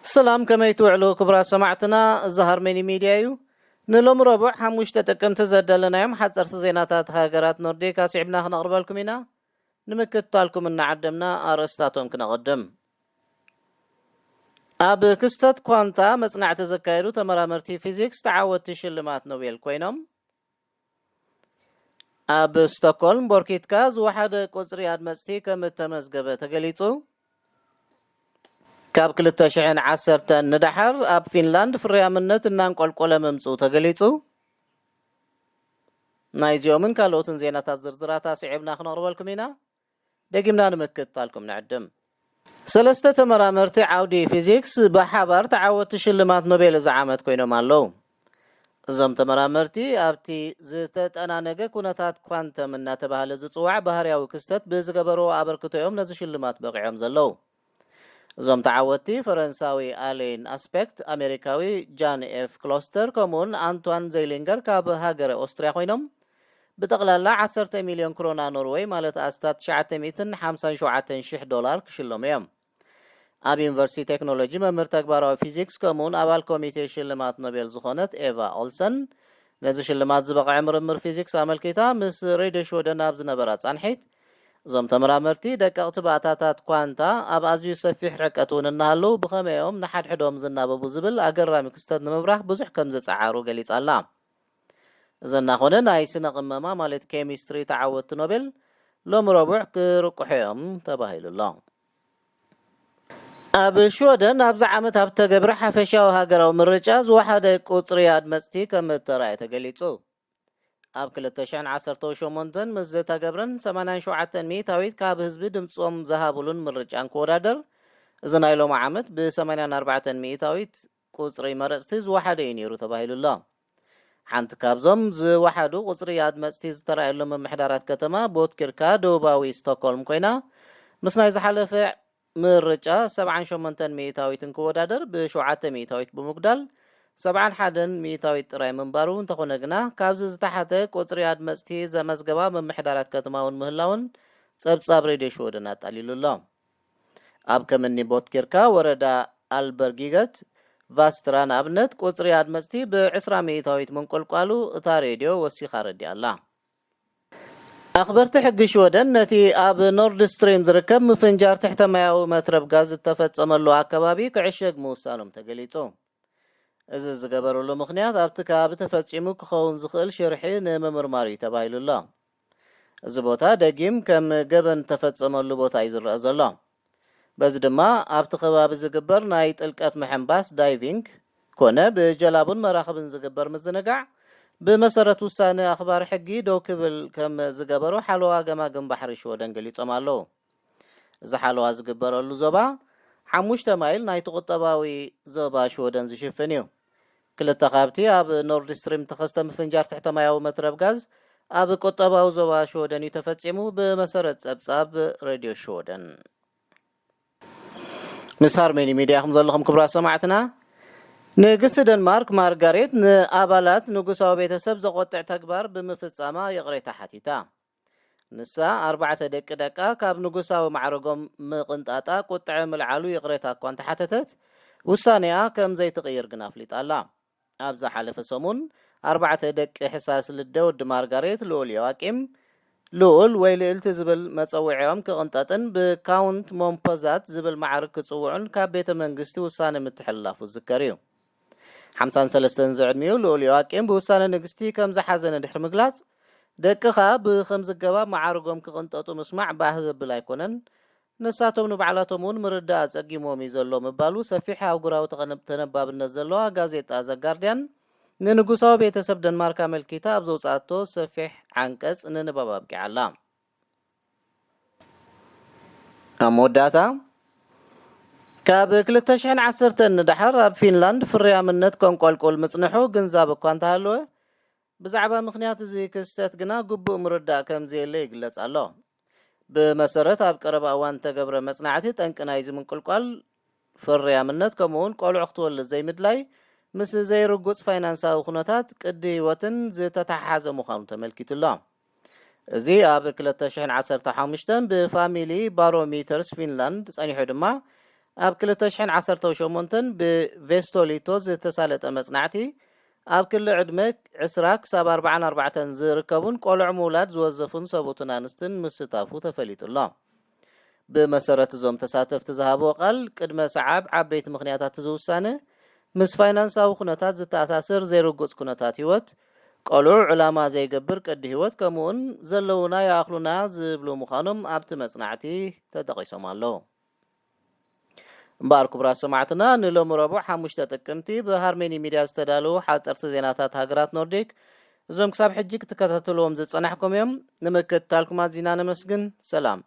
ሰላም፣ ከመይ ትውዕሉ ክቡራት ሰማዕትና? እዚ ሃርመኒ ሚድያ እዩ። ንሎሚ ረቡዕ ሓሙሽተ ጥቅምቲ ዘዳለናዮም ሓፀርቲ ዜናታት ሃገራት ኖርዲክ ኣስዒብና ክነቕርበልኩም ኢና። ንምክትታልኩም እናዓደምና ኣርእስታቶም ክነቐድም። ኣብ ክስተት ኳንታ መጽናዕቲ ዘካየዱ ተመራመርቲ ፊዚክስ ተዓወትቲ ሽልማት ኖቤል ኮይኖም። ኣብ ስቶክሆልም ቦርኪትካ ዝወሓደ ቁጽሪ ኣድመጽቲ ከም እተመዝገበ ተገሊጹ። ካብ ክልተ ሽሕን ዓሰርተን ንደሓር ኣብ ፊንላንድ ፍርያምነት እናንቆልቆለ ምምጽኡ ተገሊጹ። ናይዚኦምን ካልኦትን ዜናታት ዝርዝራት ኣስዒብና ክነቕርበልኩም ኢና። ደጊምና ንምክትታልኩም ንዕድም። ሰለስተ ተመራመርቲ ዓውዲ ፊዚክስ ብሓባር ተዓወትቲ ሽልማት ኖቤል እዚ ዓመት ኮይኖም ኣለዉ። እዞም ተመራመርቲ ኣብቲ ዝተጠናነገ ኩነታት ኳንተም እናተባህለ ዝጽዋዕ ባህርያዊ ክስተት ብዝገበርዎ ኣበርክቶ እዮም ነዚ ሽልማት በቒዖም ዘለዉ። እዞም ተዓወትቲ ፈረንሳዊ ኣሌን ኣስፔክት፣ ኣሜሪካዊ ጃን ኤፍ ክሎስተር ከምኡውን ኣንቷን ዘይሊንገር ካብ ሃገረ ኦስትርያ ኮይኖም ብጠቕላላ ዓሰርተ ሚልዮን ክሮና ኖርወይ ማለት ኣስታት ትሽዓተ ሚእትን ሓምሳን ሸውዓተን ሽሕ ዶላር ክሽለሙ እዮም። ኣብ ዩኒቨርሲቲ ቴክኖሎጂ መምህር ተግባራዊ ፊዚክስ ከምኡውን ኣባል ኮሚቴ ሽልማት ኖቤል ዝኾነት ኤቫ ኦልሰን ነዚ ሽልማት ዝበቕዐ ምርምር ፊዚክስ ኣመልኪታ ምስ ሬድዮ ሽወደን ኣብ ዝነበራ ጻንሒት፣ እዞም ተመራመርቲ ደቀቕቲ ባእታታት ኳንታ ኣብ ኣዝዩ ሰፊሕ ርሕቀት እውን እናሃለዉ ብኸመይ እዮም ንሓድሕዶም ዝናበቡ ዝብል ኣገራሚ ክስተት ንምብራህ ብዙሕ ከም ዝጸዓሩ ገሊጻ ኣላ። እዚ እናኾነ ናይ ስነ ቅመማ ማለት ኬሚስትሪ ተዓወትቲ ኖቤል ሎሚ ረቡዕ ክርቁሑ እዮም ተባሂሉ ኣሎ። ኣብ ሽወደን ኣብዚ ዓመት ኣብ ተገብረ ሓፈሻዊ ሃገራዊ ምርጫ ዝወሓደ ቁጽሪ ኣድመጽቲ ከም እተራእየ ተገሊጹ። ኣብ ክልተ ሽሕን ዓሰርተ ሸሞንተን ምስ ዝተገብረን ሰማንያን ሸውዓተን ሚእታዊት ካብ ህዝቢ ድምጾም ዝሃብሉን ምርጫ እንክወዳደር፣ እዚ ናይ ሎሚ ዓመት ብሰማንያን ኣርባዕተን ሚእታዊት ቁጽሪ መረጽቲ ዝወሓደ እዩ ነይሩ ተባሂሉ ኣሎ። ሓንቲ ካብዞም ዝወሓዱ ቁጽሪ ኣድመጽቲ ዝተራእየሎም ምምሕዳራት ከተማ ቦትኪርካ ደቡባዊ ስቶክሆልም ኮይና፣ ምስ ናይ ዝሓለፈ ምርጫ ሰብዓን ሸሞንተን ሚእታዊት እንክወዳደር ብሸውዓተ ሚእታዊት ብምጉዳል ሰብዓን ሓደን ሚእታዊት ጥራይ ምንባሩ እንተኾነ ግና ካብዚ ዝተሓተ ቁጽሪ ኣድመጽቲ ዘመዝገባ ምምሕዳራት ከተማ እውን ምህላውን ጸብጻብ ሬድዮ ሽወደን ኣጣሊሉ ኣሎ። ኣብ ከምኒ ቦትኪርካ ወረዳ ኣልበርጊገት ቫስትራ ንኣብነት ቁጽሪ ኣድመጽቲ ብዕስራ ሚእታዊት ምንቁልቋሉ እታ ሬድዮ ወሲኻ ኣረዲኣ ኣላ። ኣኽበርቲ ሕጊ ሽወደን ነቲ ኣብ ኖርድ ስትሪም ዝርከብ ምፍንጃር ትሕተ ማያዊ መትረብ ጋዝ ዝተፈጸመሉ ኣከባቢ ክዕሸግ ምውሳኖም ተገሊጹ። እዚ ዝገበረሉ ምኽንያት ኣብቲ ከባቢ ተፈጺሙ ክኸውን ዝኽእል ሽርሒ ንምምርማር እዩ ተባሂሉ ኣሎ። እዚ ቦታ ደጊም ከም ገበን ዝተፈጸመሉ ቦታ እዩ ዝረአ ዘሎ። በዚ ድማ ኣብቲ ከባቢ ዝግበር ናይ ጥልቀት ምሕንባስ ዳይቪንግ ኮነ ብጀላቡን መራኽብን ዝግበር ምዝንጋዕ ብመሰረት ውሳነ ኣኽባሪ ሕጊ ደው ክብል ከም ዝገበሮ ሓለዋ ገማግም ባሕሪ ሽወደን ገሊጾም ኣለዉ። እዚ ሓለዋ ዝግበረሉ ዞባ ሓሙሽተ ማይል ናይቲ ቁጠባዊ ዞባ ሽወደን ዝሽፍን እዩ። ክልተ ካብቲ ኣብ ኖርድ ስትሪም ተኸስተ ምፍንጃር ትሕተ ማያዊ መትረብ ጋዝ ኣብ ቁጠባዊ ዞባ ሽወደን እዩ ተፈጺሙ፣ ብመሰረት ጸብጻብ ሬድዮ ሽወደን። ምስ ሃርሜኒ ሚድያ ኢኹም ዘለኹም ክቡራት ሰማዕትና። ንግስቲ ደንማርክ ማርጋሬት ንኣባላት ንጉሳዊ ቤተሰብ ዘቆጥዕ ተግባር ብምፍጻማ ይቕሬታ ሓቲታ። ንሳ ኣርባዕተ ደቂ ደቃ ካብ ንጉሳዊ ማዕረጎም ምቕንጣጣ ቁጥዐ ምልዓሉ ይቕሬታ እኳ እንተሓተተት፣ ውሳኔኣ ከም ዘይትቕይር ግን ኣፍሊጣ ኣላ። ኣብ ዝሓለፈ ሰሙን ኣርባዕተ ደቂ ሕሳስ ልደ ወዲ ማርጋሬት ልኡል ዮኣቂም፣ ልኡል ወይ ልእልቲ ዝብል መጸውዒኦም ክቕንጠጥን ብካውንት ሞምፖዛት ዝብል ማዕርግ ክጽውዑን ካብ ቤተ መንግስቲ ውሳነ ምትሕልላፉ ዝዝከር እዩ። ሓምሳን ሰለስተን ዝዕድሚኡ ልኡል ዮኣቂም ብውሳነ ንግስቲ ከም ዝሓዘነ ድሕሪ ምግላጽ፣ ደቅኻ ብኸም ዝገባብ መዓርጎም ክቕንጠጡ ምስማዕ ባህ ዘብል ኣይኮነን፣ ንሳቶም ንባዕላቶም እውን ምርዳእ ኣጸጊሞም እዩ ዘሎ ምባሉ ሰፊሕ ኣህጉራዊ ተቐነ-፣ ተነባብነት ዘለዋ ጋዜጣ ዘጋርድያን ንንጉሳዊ ቤተሰብ ደንማርክ ኣመልኪታ ኣብ ዘውጽኣቶ ሰፊሕ ዓንቀጽ ንንባብ ኣብቂዓ ኣላ። ኣብ መወዳእታ፣ ካብ ክልተ ሽሕን ዓሰርተን ንደሓር ኣብ ፊንላንድ ፍርያምነት ከንቆልቁል ምጽንሑ ግንዛብ እኳ እንተሃለወ፣ ብዛዕባ ምኽንያት እዚ ክስተት ግና ግቡእ ምርዳእ ከም ዘየለ ይግለጽ ኣሎ። ብመሰረት ኣብ ቀረባ እዋን እተገብረ መጽናዕቲ፣ ጠንቂ ናይዚ ምንቁልቋል ፍርያምነት፣ ከምኡውን ቆልዑ ክትወልድ ዘይምድላይ፣ ምስ ዘይርጉጽ ፋይናንሳዊ ኩነታት፣ ቅዲ ህይወትን ዝተተሓሓዘ ምዃኑ ተመልኪቱ ኣሎ። እዚ ኣብ ክልተ ሽሕን ዓሰርተ ሓሙሽተን ብፋሚሊ ባሮሜተርስ ፊንላንድ ጸኒሑ ድማ ኣብ ክልተ ሽሕን ዓሰርተ ሸሞንተን ብቬስቶሊቶ ዝተሳለጠ መጽናዕቲ፣ ኣብ ክሊ ዕድመ ዕስራ ክሳብ ኣርባዓን ኣርባዕተን ዝርከቡን ቆልዑ ምውላድ ዝወዘፉን ሰብኡትን ኣንስትን ምስታፉ ተፈሊጡ ኣሎ። ብመሰረት እዞም ተሳተፍቲ ዝሃብዎ ቃል፣ ቅድመ ሰዓብ ዓበይቲ ምኽንያታት እዚ ውሳነ ምስ ፋይናንሳዊ ኩነታት ዝተኣሳሰር ዘይርጉጽ ኩነታት ህይወት፣ ቆልዑ ዕላማ ዘይገብር ቅዲ ህይወት፣ ከምኡውን ዘለውና ይኣኽሉና ዝብሉ ምዃኖም ኣብቲ መጽናዕቲ ተጠቒሶም ኣለዉ። እምበኣር ክቡራት ሰማዕትና፣ ንሎሚ ረቡዕ ሓሙሽተ ጥቅምቲ ብሃርሜኒ ሚድያ ዝተዳለዉ ሓፀርቲ ዜናታት ሃገራት ኖርዲክ፣ እዞም ክሳብ ሕጂ ክትከታተልዎም ዝጸናሕኩም እዮም። ንምክትታልኩም ኣዚና ነመስግን። ሰላም።